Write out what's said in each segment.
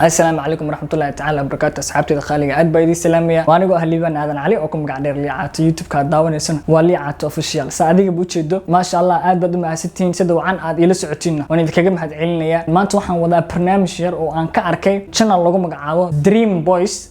Asalaamu calaykum waraxmatullahi tacaala wabarakaatu. Asxaabteyda qaaliga, aad baa idiin salaamaya. Waa anigoo ah Liibaan Aadan Cali oo ku magac dheer Liicaato. YouTube-ka aad daawanaysana waa Liicaato Official. Sa adiga ujeedo, maasha Allah, aad baad u mahadsantihiin. Sida wacan aad iila socotiinna waan idinkaga mahad celinaya. Maanta waxaan wadaa barnaamij yar oo aan ka arkay channel lagu magacaabo Dream Boys.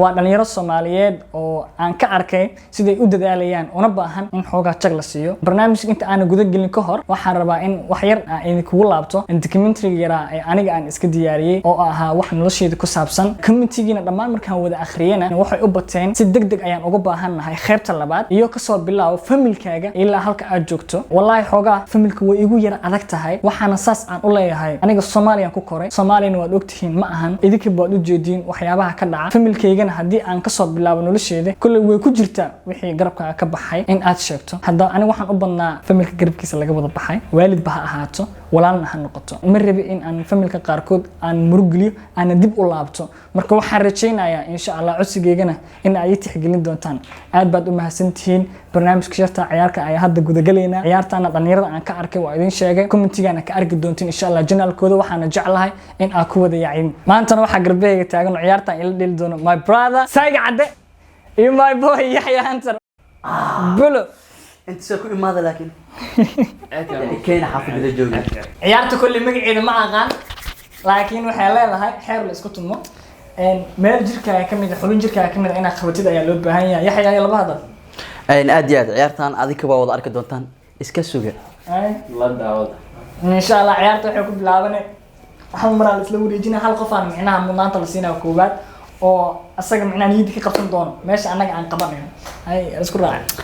Waa dhalinyaro Soomaaliyeed oo aan ka arkay siday u dadaalayaan, una baahan in xoogaa jag la siiyo. Barnaamijka inta aanan guda gelin ka hor, waxaan rabaa in wax yar aan idinkugu laabto documentary yaraa ee aniga aan iska diyaariyey oo ahaa wax nolosheeda ku saabsan. Commentigiina dhammaan markaan wada akhriyena, waxay u bateen si deg deg ayaan uga baahannahay qaybta labaad iyo kasoo bilaabo familkaaga ilaa halka aad joogto. Wallaahi, xoogaa familka way igu yara adag tahay. Waxaana saas aan u leeyahay, aniga Soomaaliyaan ku koray, Soomaaliyana waad ogtihiin, ma ahan idinka baad u jeediin waxyaabaha ka dhaca. Familkaygana haddii aan kasoo bilaabo nolosheeda, kolley way ku jirtaa wixii garabkaaga ka baxay in aad sheegto. Hadda aniga waxaan u badnaa familka garabkiisa laga wada baxay, waalidba ha ahaato, walaalna ha noqoto. Ma rabi in aan familka qaarkood aan murugeliyo, aana dib u laabto. Marka waxaan rajaynayaa, insha Allah, codsigeygana in ay ii tixgelin doontaan. Aad baad u mahadsantihiin. Barnaamijka sharta ciyaarka ayaa hadda gudagalaynaa. Ciyaartaana dhalinyarada aan ka arkay waa idin sheegay, commentigana ka arki doontiin, insha Allah, channelkooda. Waxaana jeclahay in aad ku wada yaacin. Maantana waxaa garbahayga taagan oo ciyaartan ila dheli doono my brother Sayga Cadde iyo my boy Yaxya Hunter Bulo. Inta soo ku imaada, laakiin keena xaafadda jooga. Ciyaarta kolley magaceeda ma aqaan, laakiin waxay leedahay xeer la isku tumo. Meel jirkaaga ka mid a, xubin jirkaaga ka mid a inaad qabatid ayaa loo baahan yahay. Yaxya iyo laba hadal. Aad iyo aad ciyaartan adinka waa wada arki doontaan, iska suga. Ay. La daawada. Insha Allah, ciyaarta waxay ku bilaabanay hal maraa la isla wareejinaya. Hal qof aan micnaha mudnaanta la siinaya koowaad oo asaga micnaha niyadda ka qabsan doono meesha annaga aan qabanayno. Hay, isku raaca.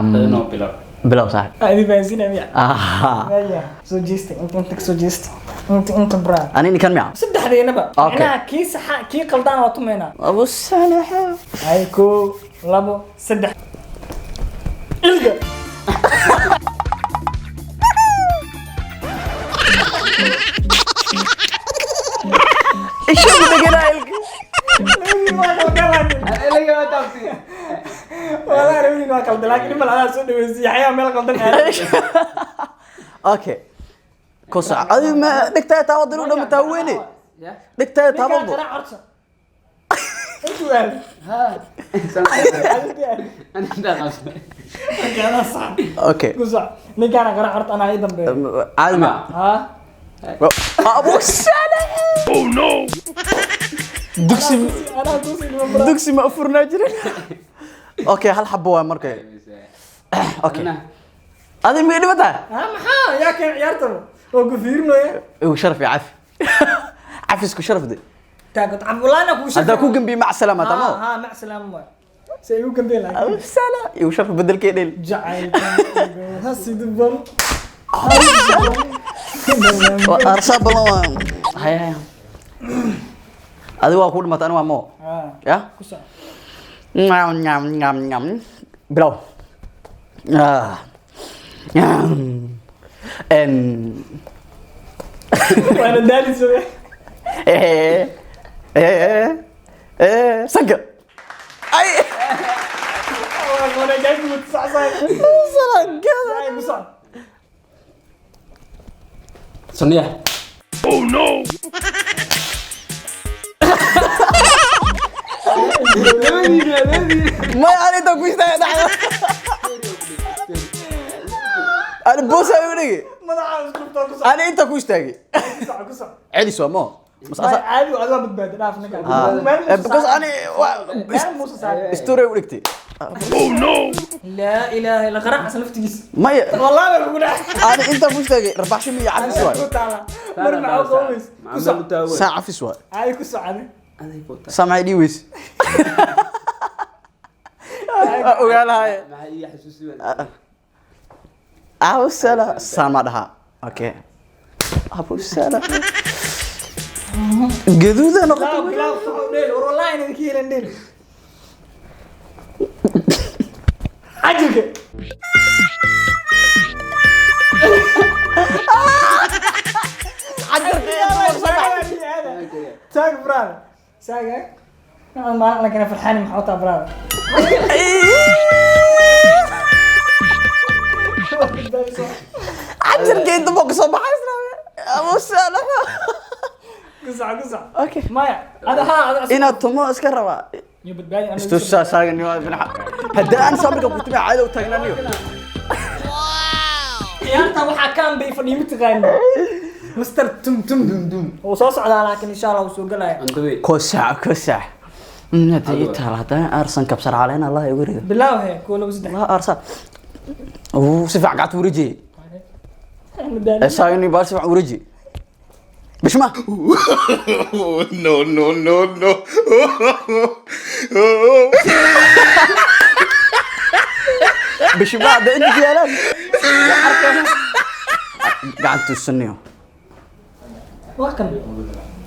Noo bilow. Bilow, saaxib. Aa, idin fahansiinaya miya? Ah. Maya, soo jeesta, inta, inta kasoo jeesta, inta, inta, braa. Ani ninkan miya? Saddexdeenaba. Okay. Micnaha kii saxa, kii qaldaan waa tumaynaa. Abu Salaxa. Hay, kow, labo, saddex, ilga. Isha ku dheganaa ilka. Labadiin waa qaldan laakiin. Wallahi, labadiin waa qaldan, laakiin dhib mal, adaa soo dhaweysay. Yaxyaa meel qaldan aaday. Okay, ku soco adiga. Ma dhegtaa taabada inuu dhamataa weyne dhegtaa Ninkaan taabado. Qaraac horta. Intuu aad. Okay, adaa sax. Okay. Ku soc. Ninkaana qaraac horta, anaa ii dambeeyo. Caadi ma Ha? Abu Salaxa. Oh no, dugsi. Anaa kusii dhiman, bro. Dugsi ma furnaa jirin. Okay, hal xabo waa markay. Okay, adiga ma dhimataa? Ha, maxaa yaa keen ciyaartaba oo ku fiirinaya? Igu sharaf iyo cafi, cafisku sharaf de. Taagod cabdulaana kuu sheegay. Haddaa ku gambiye, mac salaama. Ha. Tamo. Ha, mac salaama waay. Se igu gambiyey laakiin. Abu Salax, igu sharaf bedelkee dhel. Jacaylkan ha sidban. Arsaa badan waa. Haya haya, adiga waa ku dhimata, ani waa mo. Ha. Ya. Ku soc. Nyam nyam nyam nyam, bilow. Ah. En. Waana daalisade. Eh eh eh, sanka ay. Waa qore gaagu sax sax. Salagada. Ay, ku soc. Sunniya. Maya, ani intaan ku istaaga dhacda, ani boosa igu dhigi. Madaxa isku dhufto, ku soc. Ani intaan ku istaagay. Ku soc, ku soc. Celis waa mo. Mas Ay, asa caadi waa, adigaa badbaadi dhaaf ninka. Ah. Meel Eh, because muuse ani meel muuse saaray. Story u dhigtay. Laa ilaaha illa, qaraac laftigiisa. Maya. Wallahi way kugu dhacay. Ani intaan ku istaagay rabaxsho miyo cafis waay. Ku taala mar maxaa qoomays? Ku soc. Saa cafis waay. Caadi, ku socday. Saa maxay dhii weyse? Waa ogaalahay. Abu Sala sama dhahaa. Okay, Abu Sala gaduuda noqotay. Bilaw, bilaw, soco, dheel. War wallahi inaan ka helin dheel cajilka. Taag, brother, saaga. Waxaan maalin la kena farxaani maxaa wataa, brother? Cajarka inta boo kasoo baxay, Abu Saalax. Ku soco, ku soco. Okay. Maya, ada haa, ada. Inaad tumo iska rabaa. Iyo badbaadi aniga. Istusaa saagan haddii aan samirka ku timi caado u taagnaniyo. Ciyaarta waxaa ka ambay fadhiyo mataqaani Mr. Tum Tum Dum Dum wuu soo socdaa, laakiin insha Allah wuu soo galaya. On the way. Kosac, kosac. Hadda ii taal haddana aarsan kabsar caleen Allah igu rido. Bilaaw he, kuwa labo saddex. Allah aarsan. Uu si fiican gacanta wareejiye. Saagani baal si fiican wareejiye. Bishma. No, no, no, no. Bishma hadda inta ku yaalaan. Gacanta sunniyo. Waa kan.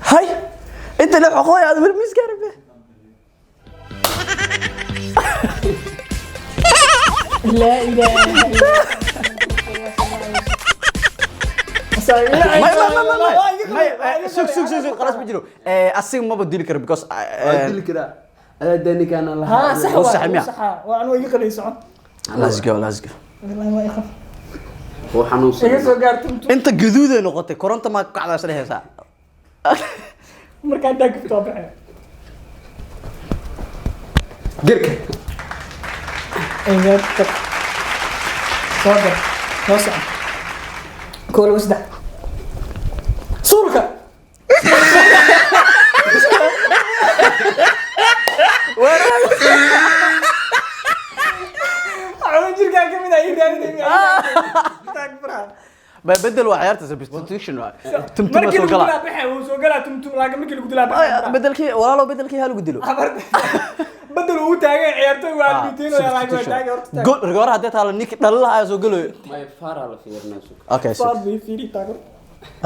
Hay. Inta la xoqoy aad weli miis gaarbe. Laa ilaaha illa. May, may, may, may. May, sug, sug, sug, sug, khalaas ma jiro. Asiga maba dili karo because Waa dili karaa. Adaa daninkaana lahaa. ها صح. Wuu saxay miya? صح, waa anuu iga qalay, socon. Let's go, let's go. Wallahi waa iqa. Wuu xanuunsan. Iga soo gaar Tum Tum. Inta gaduud ay noqotay koronto ma ku kacdaa isla heesaa. Markaa intaa gubto waa baxay. Gerka. Iga tag, soo gar, soo soco, koo labo saddex, suulka. Waxaa jirkaa ka mid ah ii raadinay. Ba bedel waa ciyaarta substitution waa. Tum Tum Markii soo lagu galaa. dilaa baxay, wuu soo galaa Tum Tum, laakiin markii lagu dilaa baxay. Bedelkii walaalo, bedelkii ha lagu dilo. Bedel uu taagan ciyaartoy waa arbiteenaya, laakiin waa taagan horta taagan. Gool rigoor haddii taalo ninki dhalin lahaa soo galayo. May fara la fiirinaa sug. Okay, Faar sug. bay fiiri taagan.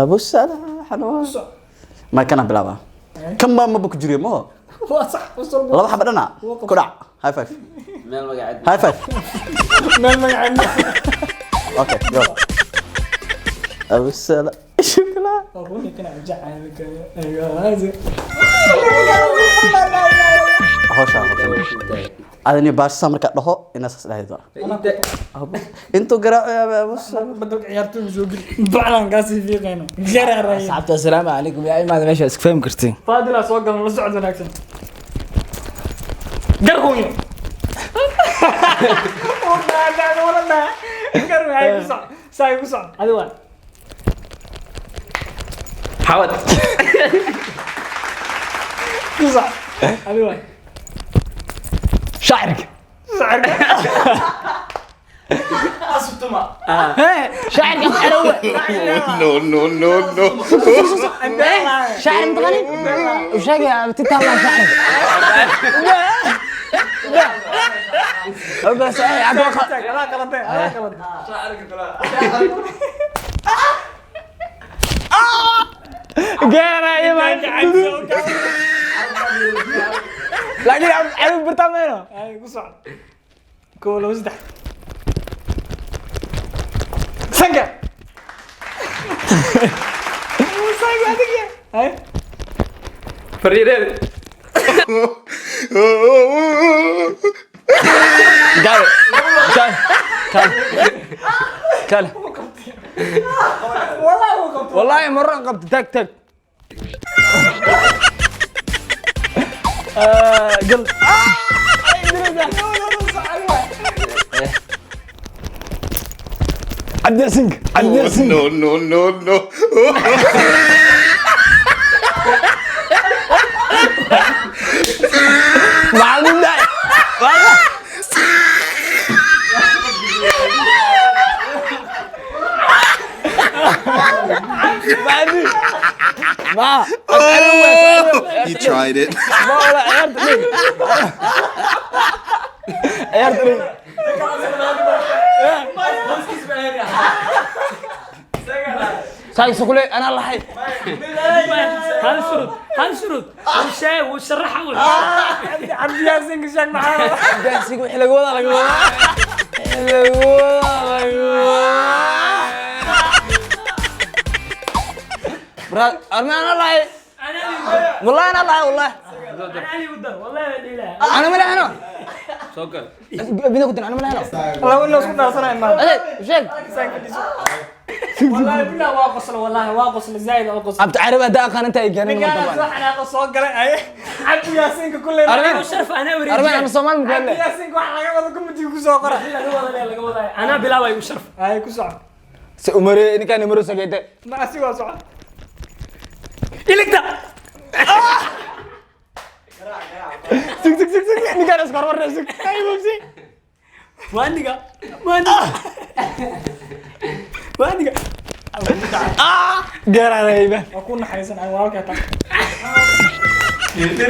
Abu Salah xanwa. Ma kana bilaaba. Kan baa maba ku jiriyo ma. Waa sax, usoo. Laba xaba dhana. Ku dhac. High five. Meel magaceed. High five. Meel magaceed. Okay, go. Abu Salah. Shukla. Runi kana jacayl. Hawsha qabsan. Adani baasha marka dhaho ina saas dhahaydo. Intuu garaaco Abu Salah. Badelka ciyaartoyga soo geli baclan kaasii fiiqayno garaaraya. Asxaabta, assalaamu calaykum. Yaa imaada meesha iska fahmi kartiin. Faadila soo galan, la socod wanaagsan garhunyo gar maxay ku soc saay ku soc adi waa. Xawad. Ku soc adi waa. Shaacirka. Sacirka. Shaacirka xarawe. No, no, no, no. Shaacir mataqaani usheegay abtitaala shaacirka. بس عبد Adaa qalatay, adaa qalatay. Gaaraya ma laakiin عبد برتامينو. Ay ku soc, kow labo saddex, sanka sanka adiga ay. Fariireed. قال قال قال قال. Wallahi wuu qabtay. والله مرة قبت تك تك قل. عبد السنك، عبد السنك. No, no, no, no. مع مين ده؟ ما He tried it. ما ولا عيارت ليه عيارت ليه. سايس كله انا الله حي. Hal shurud, hal shurud uu sheeg, wuu sharaxa, wuu Cabdi Yaasin ka sheeg maxaa. داسي wixii laga wadaa, laga wadaa, laga wadaa, laga wadaa. Brad, أنا الله والله أنا الله والله. Ali u dar wallahi la dhiilaa. أنا ما أنا Soo gal. بينا كنت أنا ما أنا. Laba nin oo isku dhaarsanaya maaha. أنا شيك. والله بالله واقص والله واقص زايد اقص. Abdi Carab haddaa aqaan inta ay garan ninkaan ma soo xanaaqo soo galay ay Cabdi Yaasiinka kulley. Armin. Sharaf anaa Armin wareejiya. ama Soomaali ma Cabdi kuhadle. Yaasiinka waxa laga wada kumitiga ku soo qora. Laga wada laga wada anaa bilaabay u sharaf. Ay ku soco. Se umare ninkaan umare sageete. Ma asigoo soco. Iligta. Sug sug sug sug ninkaan isku hormarnay sug. Ay mumsi. Waaniga waaniga waaniga. Gaarayba. Waa ku naxariisan ay walaalkaa tan.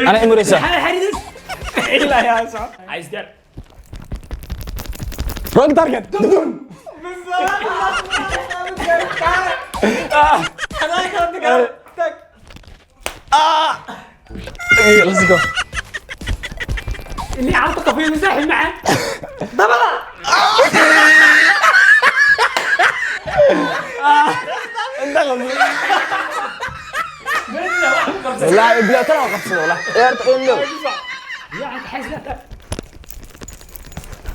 Ana imureysa. Maxaa xariiris? Ilaa yaa soco. Cays gaar. Wrong target. Dudun. Let's go. اللي عاطقه في مزاحي معه. والله بلا ترى قبصه والله. ciyaarta in low. يا عاد حاس لا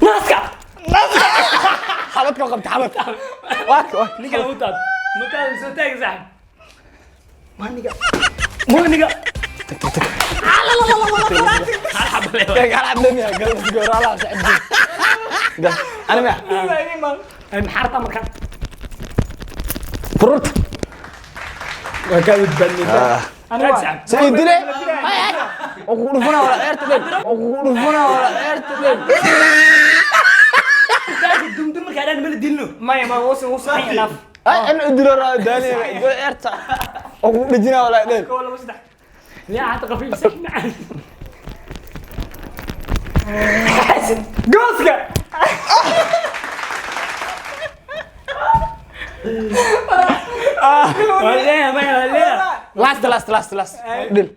ناسكا. Xabadka qabta xabad. Waak waak. Ninka mutaad mutaad soo taag saaxib. Maaniga maaniga. Tag tag tag. Hal xabo leh. Kal cabdamiya gal let's go rala saaxiib. Gal. Ana ma. Maxaa rabtaa marka? Fururta. Waa kaa badbaadnay. Taag saaxib. Say dile. Oo ku dhufana wala ciyaarta dheer. Oo ku dhufana wala ciyaarta dheer. Taag dumdum markaa dhan mala dilno. Maya ma wuusan wuusan enough. Ay ana dilo raa daaliya ciyaarta. Oo ku dhijina wala dheer. Kow laba saddex. يا عاد قفيل سحب معه. Gooska. ولا ما ولا. Last last last last. Dil.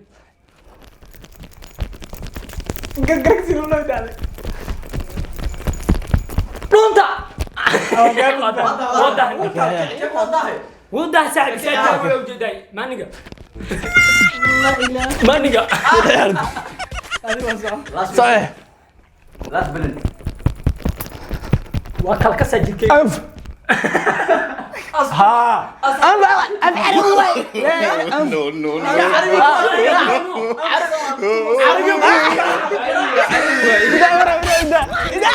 Gargarsi loo daalay. Runta. وضح وضح ساحب ساحب وجداي مانيغا مانيغا. صحيح. وكل كسا jirkay. أنف. ها. أنف أنف عربي. No, no, no. إذا إذا إذا إذا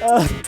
إذا.